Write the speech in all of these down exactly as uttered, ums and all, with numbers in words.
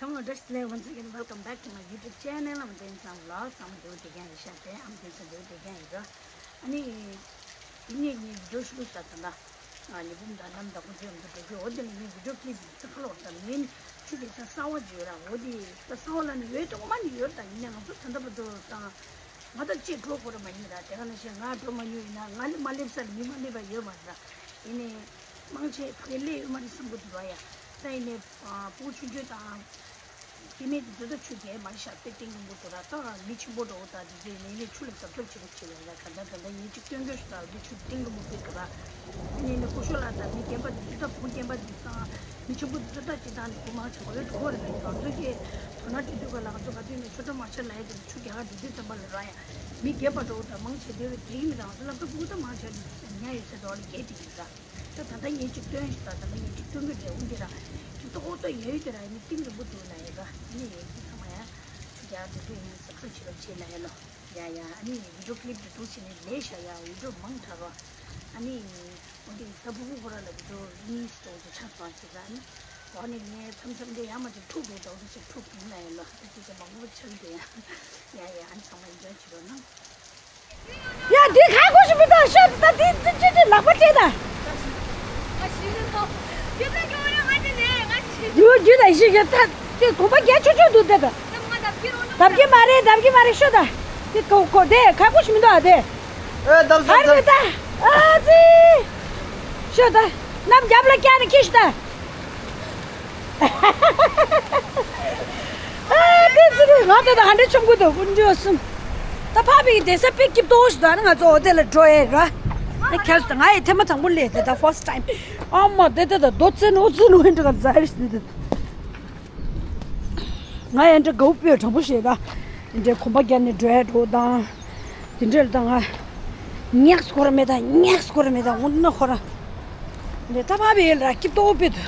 Hello, just like once again, welcome back to my YouTube channel. I'm doing some vlogs. I'm doing again, Shante. I'm doing some doing again. ཨ་ནི། དེ་ནས་ངས་བི་ཌིའོ་ཞིག་བླུགས་ས་དང་། ཨ་ནི་བུམ་དང་ནམ་དང་ཁོང་ཚོའི་ཡོང་དུ་འགྲོ་རྒྱུ། འོ་དེ་ནས་ངས་བི་ཌིའོ་ཀླིབ་ཚགས་ལོག་དང་མིན་ཆུ་དེ་ཚ་གསར་བ་ཅིག་ཡོད་ར། འོ་དེ་ད་གསར་བ་ལ་ནི་ཡོད་དེ་འོ་མ་ནི་ཡོད་ད། ཡིན་ནའི་ང་ཚོ་ད་ལྟ་བར་དུ་དང་ང་ད་ཅིག་འགྲོ་དགོས་ར་མ་ཡིན་ར། དེ་ག་ནང་བཞིན་ང་འགྲོ་མ་མྱོང་ཡིན་ན་ང་ནི་མ་སླེབས་ས་ནི་མི་མ་སླེབས་པ་ཡོད་མ་རེད་ར། ཡིན་ནའི་མང་ཆེ་ཕ་གི་སླེབས་ཡོད་མ་རེད་བསམ་གི་འདུག་ར་ཡ། ད་ཡིན་ནའི་ཕྲུ་གུ་ཆུང་ཆུང་དང་། སྐྱེ་དམན་དེ་ཚོ་ད་ཆུ་རྒྱས་མ་རེད་ཤག་དཔེ་གཏིང་རིང་པོ་འདུག་ར། ད་མི་ཆེན་པོ་འདྲ་བོ་དང་དེ་ཚོས་ནས་ནས་ཆུ་ལ་གཟབ་གཟབ་བྱེད་རོགས་བྱེད་ལ་ཡ། ག་ད་ད་ད་ངས་ཅིག་སྟོན་དགོས་སུ་ད་འདི་ཆུ་གཏིང་རིང་པོ་འདུག་ར། ཨ་ནི་ནི་སྐུ་ཞབས་ལགས་དང་མི་རྒན་པ་དེ་ཚོ་ད་བུ་རྒན་པ་དེ་དང་མི་ཆེན་པོ་དེ་ཚོ་ད་ཅི་དང་ནི་བུ་མང་ཆེ་བ་ཡོད་འགྲོ་བ་རེད། ང་ཚོ་གི་དོ་སྣང་བྱེད་དུས་ག་ལ་ང་ཚོ་ག་དུས་ནས་ཆོས་གྲྭ་མང་ཆེ་ལ་ཡ་དེ་ཆུ་རྒྱག་ག་འགྲོ་དུས་ཙམ་པ་ལ་ར་ཡ། མི་རྒན་པ་འདྲ་བོ་དང་མང་ཆེ་དེ་བས་དེ་རིང་ནི་རང་ཚོ་སློབ་གྲྭ་ཕྲུ་གུ་ད་མང་ཆེ་ཉ་ཡོད་ས་འདྲ་བོ་ལ་རྒས་དེ་ཡིན་ར། ད་ད་ལྟ་ངས་ཅིག་སྟོན་ཞིག་དང་ད་ལྟ་ངས་ཅིག་སྟོན་གི་རེད། འོན་ཏེ་ར་ཅིག་ཏོག་ཏོག་ཡོད་ཡོད་དེ་ར་ཡིན་ནི་གཏིང་རིང་པོ་འདུག་ལ་ཡོད་ར། ཨ་ནི་ཡོད་ཀྱི་ཚང་མ་ཡ་ཆུ་རྒྱག་འགྲོ་དུས་ཡིན་ཟབ་ཟབ་བྱེད་རོགས་བྱེད་ལ་ཡ་ལོ། ཡ་ཡ། ཨ་ནི་བི་ཌིའོ་ཀླིབ་དེ་འདུག་བྱས་ནས་ལས་བྱ་ཡ། བི་ཌིའོ་མང་དྲགས་རོ། ཨ་ནི་འོན་ཏེ་གཟའ་ཕུར་བུ་ཁོ་ར་ལ་བི་ཌིའོ་གཉིས་སོ་དེ་ཆགས་སོང་བྱས་ཙང་ཨ་ནི། འོ་ནི་ངས་མཚམས་མཚམས་དེ་ཡ་མ་ཅིག་འཁྲུག་འགྲོ་འདུག་ཅིག་འཁྲུག་སོང་ལ་ཡ་ལོ། ཨ་ཅིག་ཅིག་མང་པོ་ཆགས་དེ་ཡ། ཡ་ཡ། ཨ་ནི་ཚང་མ་ཨེན་ཇོའི་བྱེད་རོགས་གནང་། ཡ། འདི་ཁ་ཁོ་ཞིག་མི་ད་ཤ་ད་འདི་འདི་ཅི་ཅི་ལག་པ་བཅད་ད། ཡུ་རྒྱུ་ད་ཤི་གི་ད་དེ་གོམ་པ་རྒྱ་ཆོ་ཆོ་འདུག་དེ་ད། བདབ་གི་མ་རེད། བདབ་གི་མ་རེད་ཤོ་ད། དེ་གོ་གོ་དེ་ཁ་ཁོ་ཞིག་མི་འདུག་ཨ་དེ། ཨེ་བདབ་ཧར་བདབ་མི་ད། ཨ་ཙི། ཤོ་ད། གནམ་རྒྱབ་ལ་བཀྱག་ནས་ཁྱེར་ཤོ་ད། ཨ་དེ་ཚོ་རེད། ང་ད་ད་ཧ་འདྲ་ཆོམ་གི་འདུག་ཀུན་འགྲོ་གསུམ། ད་ཕ་བི་གི་དེ་ས་དཔེ་སྐྱིད་ཏོག་ཞིག་ད་ནི་ང་ཚོ་འོ་དེ་ལ་འགྲོ་ཡས་ར། ཨ་ཁྱེད་ཚོ་ད་ང་ཡི་ཐེངས་མ་དང་པོ་ལས་དེ་ད་first time། ཨ་མ་དེ་དེ་ད་རྡོ་རྩེ་ནོ་རྩེ་ནོ་ཧེ་འདྲ་ག་ཛ་རེ་ཞིག་དེ་དེ། ང་ཡང་འདྲ་དགའ་བོ་སྤོས་དྲང་པོ་ཞེས་ད། འདྲའི་གོམ་པ་རྒྱབ་ནས་འགྲོ་ཡས་འགྲོ་དང་། དེ་འདྲ་ལ་ད་ང་། ཉག་སྐོར་མེད་ད་ཉག་སྐོར་མེད་ད་འོ་ན་ཁོ་ར། འདྲའི་ད་ཕ་བི་ལ་སྐྱིད་ཏོག་སྤོས་དུ།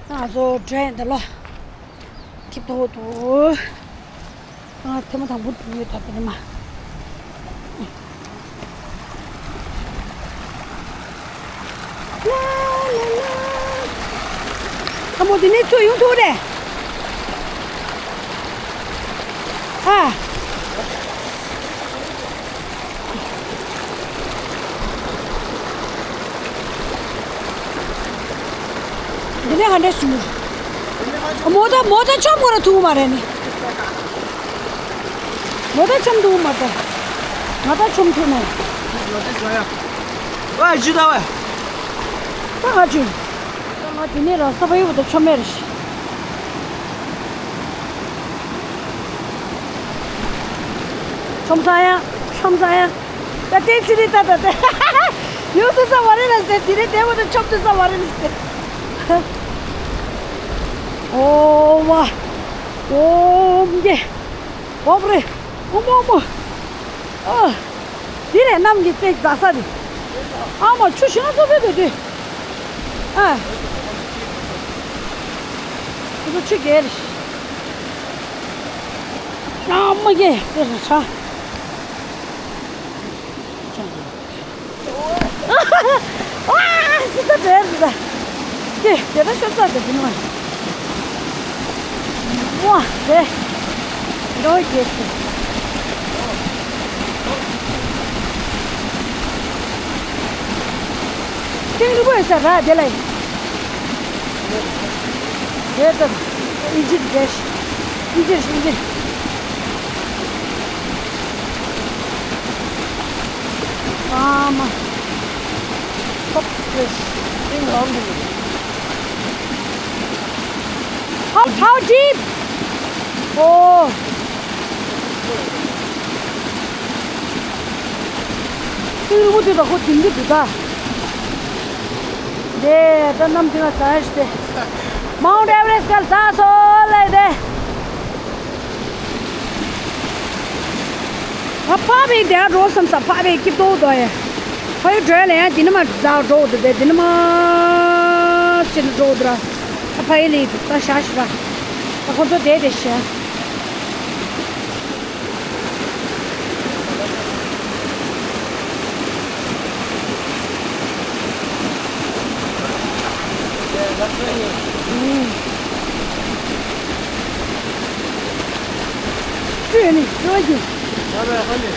ང་ཚོ་འགྲོ་ཡས་འདི་ལོ། སྐྱིད་ཏོག་ཏོ། ང་ཐེངས་མ་དང་པོ་འགྲོ་ཡོད་ད་དེ་ནི་མ། ལ་ལ་ལ། ཨ་མོ་དེ་ནས་ཚུར་ཡོང་ཐུབ་རེད། ཨ། འདི་ནས་ག་འདྲས་སུ་མོ། མོ་ད་མོ་ད་ཆོམ་གོ་ར་ཐུག་མ་རེད་ནི། མོ་ད་ཆོམ་ཐུག་མ་ད། ང་ད་ཆོམ་ཐུག་མ་རེད། ཨ་ཇི་ད་བ། ད་ང་ཇུ། ད་ང་དེ་ནས་ར་ས་བ་ཡོད་པ་ད་ཆོམ་མེད་རེད། ཆོམ་ས་ཡ། ཆོམ་ས་ཡ། ད་བསྟན་ཚེ་རིང་ད་ད་ད། ཡོད་དུ་ས་མ་རེད་ལ་ཟེར། དེ་རེད་དེ་བོ་ད་ཆོམ་དུ་ས་མ་རེད་ལ་ཟེར། ཨོ་མ། ཨོམ་གེ། ཨོམ་རེ། ཨོམ་ཨོམ། ཨ། འདི་རེད་གནམ་གྱི་རྩེ་འཛག་ས་དེ། ཨ་མ་ཆུ་ཞིང་ཚོ་བོད་དུ་དུས། ཨ། ཁོ་ཚོ་ཆུ་རྒྱལ་རེད། ཨ་མ་གེ་དེ་རེད་ཤག་ཨ། སི་ཏ་བྲལ་འདུག་ད། དེ་དེ་ད་ཤོར་ཚར་འདུག་དེ་ནི་མ། ཝ་དེ། འགྲོ་རྒྱས་སི། ཐེངས་རིང་པོ་ཡོད་ས་ར་དེ་ལ་ཡིན། རེད་དམ། ཨི་ཇིབ་རེད། ཨི་ཇིབ་ཨི་ཇིབ། ཨ་མ། ཁོབ་རེད། ཐེངས་རང་དུ། How, how deep? Oh. ཐེངས་རིང་པོ་དུས་ད་ཁོ་དེང་གི་དུས་ད། དེ་ད་གནམ་དེ་ང་ཙ་ཞིག་དེ། Mount Everest གར་ཙ་སོ་ལེ་དེ། ང་ཕ་བའི་དེ་འགྲོ་བསམ་ས་ཕ་བའི་སྐྱིད་ཏོག་དོ་ཡ། ཕ་ཡུལ་འགྲོ་ཡ་ལ་ཡང་དེ་ནི་མ་ཙ་འགྲོ་འདུག་དེ་དེ་ནི་མ་ཅི་ནི་འགྲོ་འདུག་ར། ད་ཕ་ཡུལ་ལི་ད་ཤ་ཤི་ར། ད་ཁོ་ཚོ་དེ་དེ་ཤ། ཁྱོད་ནི་ཁྱོད་ཀྱི། ཨ་ལེ་ཨ་ལེ།